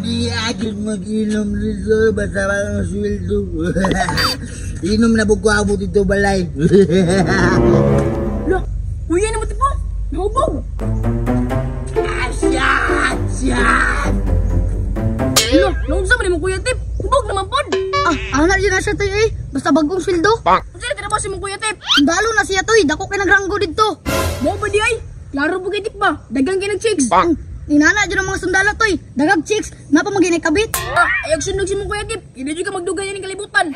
Abi, agil mag-inom dito. Basta ba ang sweldo. Inom na buko abo dito balay. Lah, kuya na mo tipo. Nahubog. Shot! Shot! Lah, naunsa man mo kuya tip? Hubog naman pod. Ah, ana dyan na siya toy eh. Basta bagong sweldo. Unsa na trabaho si mong kuya tip? Dalo na siya toy. Dako kay nagranggo dito. Mao ba di ay? Klaro po kay tip ba? Dagang kay nag-chicks. Inana dyan ang mga sundalo toy. Dagag chicks. Napa maginay kabit. Ah, ayag sunog si mong kuya tip. Hindi jud ka magdugay ning kalibutan.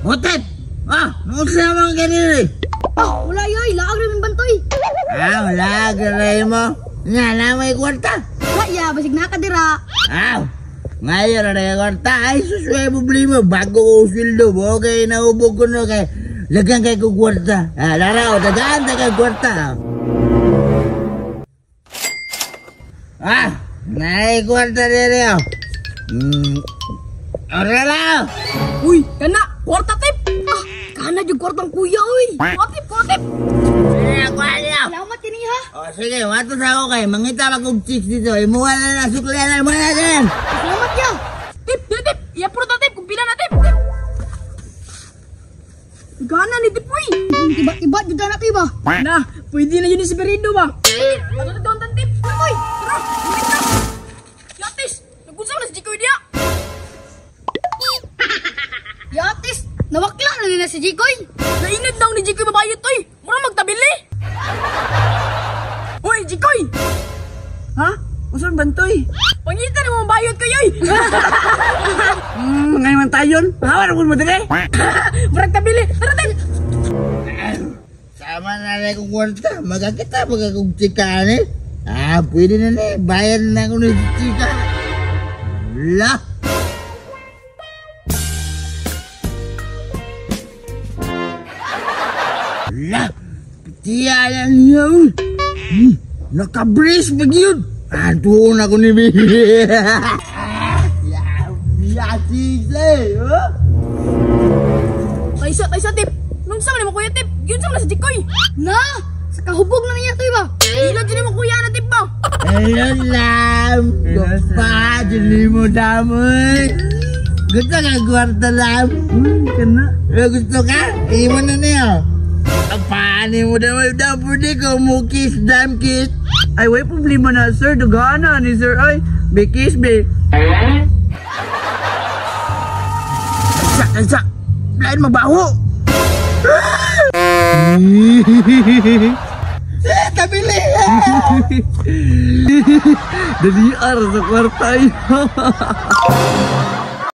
Botep! Ah, naunsa man ganun eh. Ah, wala yoy. Laag rin bantoy. Ah, wala ganun mo. Nga na may kwarta. Wala ya, basig nakadira. Ah, ngayon na yung kwarta. Ay, sus, may problema. Bago ko sweldo. Okay, naubog ko na kay. Lagang kay ko kwarta. Ah, laraw, tagaan taga kwarta. Ah, may kwarta dito. Ora lang. Uy, kana, kwarta tip. Ah, kana jud kwartang kuya oy. Kwarta tip, kwarta tip. Salamat kini ha. Oh, sige, wato sa ako kay mangita pa kog chicks dito. Imuha na lang, suklian na, imuha na din. Salamat ya. Tip, tip, tip. Iya puro ta tip, kung pila na tip. Tip. Gana ni tip uy. Iba-iba jud na toy ba? Na, pwede na yun ni si Berindo ba? Ano na doon tan tip? Uy, tara, bumit na. Yatis, nagunsa na si Jikoy diya. Yatis, nawakla na nila si Jikoy. Nainit daw ni Jikoy babayot oy. Mura magtabili. Uy, Jikoy! Ha? Usan bantoy? Pangita na mo bayot kayo oy. Ngayon man tayon. Hawa na mo dire. Murag tabili. Tara tip. Sama na rin kong kwarta. Magkakita pa ka kong chika ni. Ah, pwede na ni. Bayad na ako ni chika. La. La. Tiya yan yun. Nakabrace pa yun. Ah, tuon ako ni Bi. Taysa, taysa tip. Nung sama ni mo kuya tip, yun sama na si Jikoy. Na, sa kahubog na niya toy ba? Ila dyan mo kuya na tip ba? Hello, Lam. Gupa, dili mo damoy. Gusto ka, kwarta, Lam? Kana. Gusto ka? Iwan na niya. Paano mo damoy? Dapo di ko mo kiss, dam kiss. Ay, way problema na, sir. Dugana ni sir. Ay, be kiss, be. Isa, isa. Lain mabaho. Eh, tabili. Dali ar sa kwarta.